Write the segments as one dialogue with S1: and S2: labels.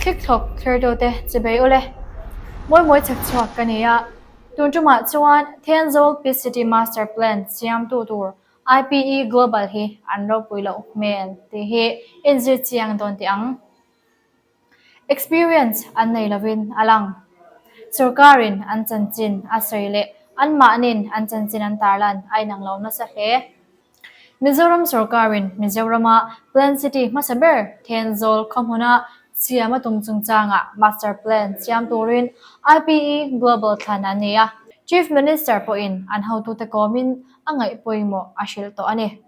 S1: Thlikthlawk thlirtute chibei ule. Mawimawi chhak chhuak ka ni a, tun tumah chuan Thenzawl Peace City Master Plan siamtu tur IPE Global hi an ropui loh hmel tih hi inzir chiang dawn teh ang. Experience an nei lovin a lang. Sorkarin an chanchin a sawi leh anmahnin an chanchin an tarlan a inang lo nasa hle. Mizoram sorkarin Mizorama Plan City hmasa ber Thenzawl khaw hmuna siam a tum chungchangah Master Plan siam turin IPE Global thlan an nei a. Chief Minister pawhin an hotute kawmin a ngaih pawimawh a hrilh tawh a ni.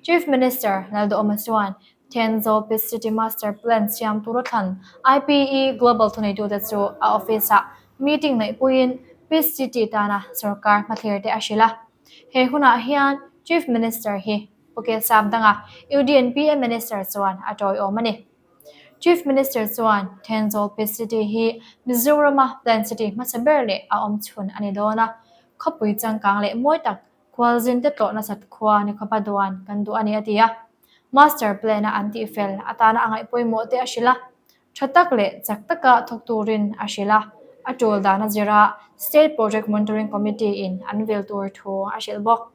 S1: Chief Minister Lalduhawma chuan Thenzawl Peace City Master Plan siam tura thlan IPE Global thuneitute chu a office-ah meeting neihpuiin Peace City tana sorkar hmathlir te a hrilh a. He hunah hian Chief Minister hi Pu Kelsap danga UDNPA Minister chuan a tawiawm a ni. Chief Minister chuan Thenzawl Peace City hi Mizorama Plan City hmasa ber leh a awm chhun a ni dawn a, khawpui changkang leh mawi tak khualzin te tlawh nasat khua ni khawpa duan kan duh a ni a ti a. Master Plan-a an tihfel atana a ngaih pawimawh te a hrilh a. Tha tak leh chak taka thawk turin a hrilh a, a tul dan a zir a, State Project Monitoring Committee in an vil tur thu a hrilh bawk.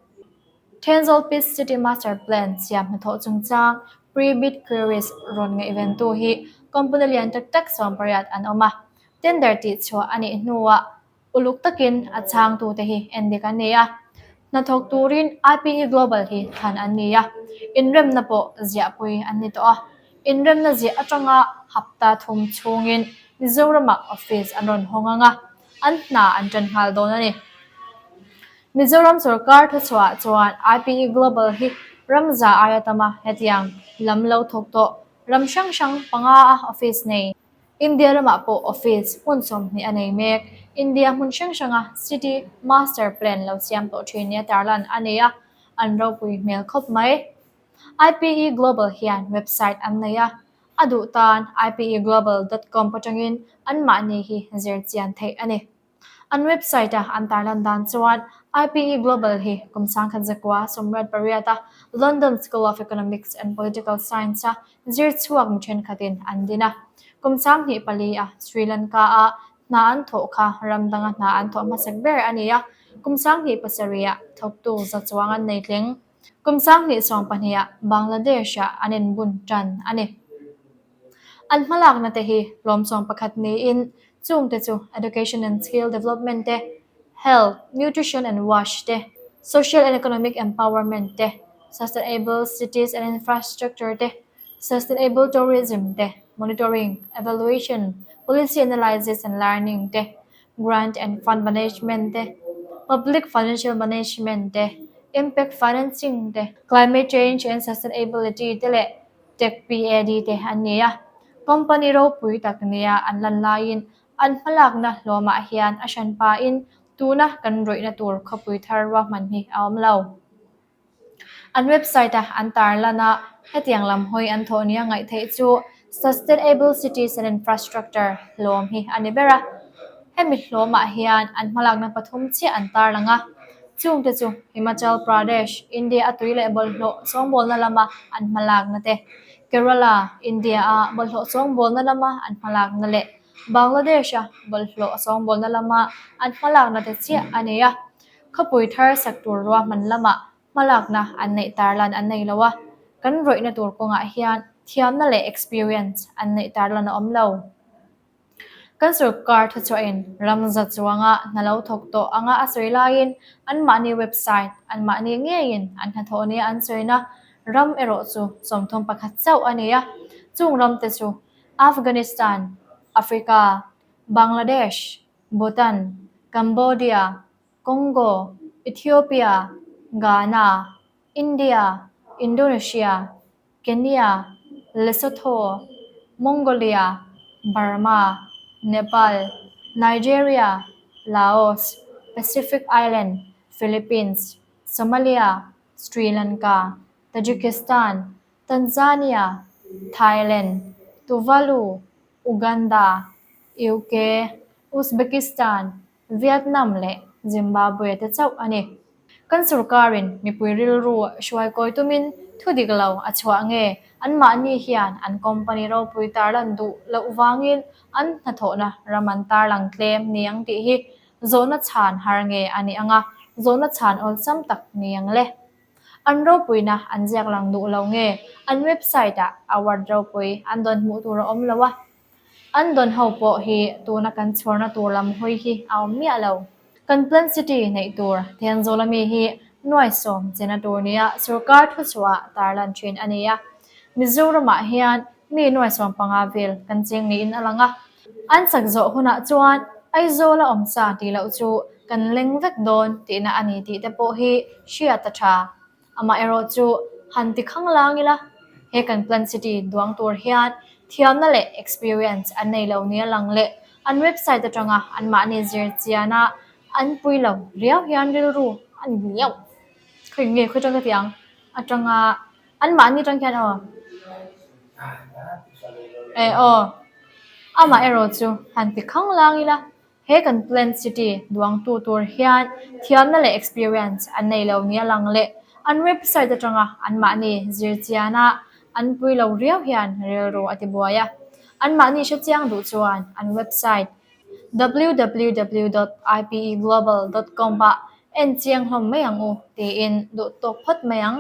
S1: Thenzawl Peace City Master Plan siam hnathawh chungchang pre-bid queries rawn ngaihventu hi company lian tak tak 18 an awm a, tender tihchhuah a nih hnuah Uluk takin a chhangtute hi endik an ni a, hnathawk turin IPE Global hi thlan an ni a, inremna pawh ziahpui an ni tawh a. Inremna ziah atanga hapta thum chhungin Mizoramah office an rawn hawng ang a, an hna an tan nghal dawn a ni. Mizoram sorkar thuchhuahah chuan IPE Global hi ramza aia tama hetiang lam lo thawk tawh ram hrang hrang panga a office nei. India ramah pawh office hmun 20 a nei mek. India hmun hrang hranga city master plan lo siam tawh thin nia tarlan a nei a, an ropui hmel khawp mai. IPE Global hian website an nei a, a duh tan ipeglobal dot com atangin anmahni hi zir chian theih a ni. An website-a an tarlan dan chuan IPE Global hi kum 1918 a London School of Economics and Political Science-a zir chhuak mi thenkhatin an din a. Kum 24 a Sri Lanka-a hna an thawh kha ram danga hna an thawh hmasak ber a ni a, kum 27 ah thawktu za chuang an nei tling. Kum 2012 ah Bangladesh-ah an inbun tan a ni. An hmalakna te hi hlawmsawm pakhat niin chungte chu Education and Skill Development te, Health, Nutrition and Wash te, Social and Economic Empowerment te, Sustainable Cities and Infrastructure te, Sustainable Tourism te, Monitoring, Evaluation, Policy Analysis and Learning te, Grant and Fund Management te, Public Financial Management te, Impact Financing te, Climate Change and Sustainability te leh Tech PAD te an ni a, company ropui tak nia an lan laiin an hmalakna hlawmah hian a hranpain tuna kan rawihna tur khawpui thar ruahman hi a awm lo. An website-a an tarlan a, hetiang lam hawi an thawh nia ngaih theih chu Sustainable Cities and Infrastructure hlawm hi a ni ber a. Hemi hlawmah hian an hmalakna pathum chiah an tarlang a. Chungte chu Himachal Pradesh, India a tui leh bawlhhlawh chawngbawlna lama an hmalakna te, Kerala, India a bawlhhlawh chawngbawlna lama an hmalakna leh Bangladesh a bawlhhlawh chawngbawlna lama an hmalakna te chiah a nei a. Khawpui thar sak tur ruahman lamah hmalakna an neih tarlan an nei lo a, kan rawihna tur kawngah hian thiamna leh experience an neih tarlan a awm lo. Kan sorkar thuchhuahin ram za chuanga hna lo thawk tawh anga a sawi laiin anmahni website anmahni ngeiin an hnathawh nia an sawina ram erawh chu 31 chauh a ni a, chung ramte chu Afghanistan, Africa, Bangladesh, Bhutan, Cambodia, Congo, Ethiopia, Ghana, India, Indonesia, Kenya, Lesotho, Mongolia, Burma, Nepal, Nigeria, Laos, Pacific Island, Philippines, Somalia, Sri Lanka, Tajikistan, Tanzania, Thailand, Tuvalu, Uganda, UK, Uzbekistan, Vietnam leh Zimbabwe te chauh a ni. Kan sorkarin mipui rilru hruai kawi tumin Thu dik lo a chhuah nge anmahni hian an company ropui tarlan duh loh vangin an hnathawhna ram an tarlang tlem ni ang tih hi zawhna chhan har nge a nih anga zawhna chhan awlsam tak ni ang le. An ropuina an ziak lang duh lo nge an website ah award ropui an dawn hmuh tur a awm lo a. An dawn ho pawh hi tuna kan chhawrna tur lam hawi hi a awm miah lo. Kan Plan City neih tur Thenzawl ami hi nuaisawm chena tur nia sorkar thuchhuah tarlan thin a ni a. Mizoramah hian mi nuaisawm panga vel kan cheng niin a lang a. An sak zawh hunah chuan Aizawl a awm sa tih loh chu kan leng vek dawn tihna a ni tih te pawh hi hriat a tha. Amaherawh chu han ti khang lang ila, he kan Plan City duang tur hian thiamna leh experience an nei lo nia lang leh an website atanga anmahni zir chiana an pui lo riau hian rilru a ni miau. Khawi nge khawi tang ka ti ang atanga anmahni tang hian aw eh aw amaherawh chu han ti khang lang ila. He kan Plant City duangtu tur hian thiamna leh experience an nei lo nia lang leh an website atanga anmahni zirchiana an pui lo riau hian rilru a ti buai a. Anmahni hrechiang duh chuan an website www dot ipeglobal dot com ah en chiang hlawm mai ang u tiin duh tawk phawt mai ang.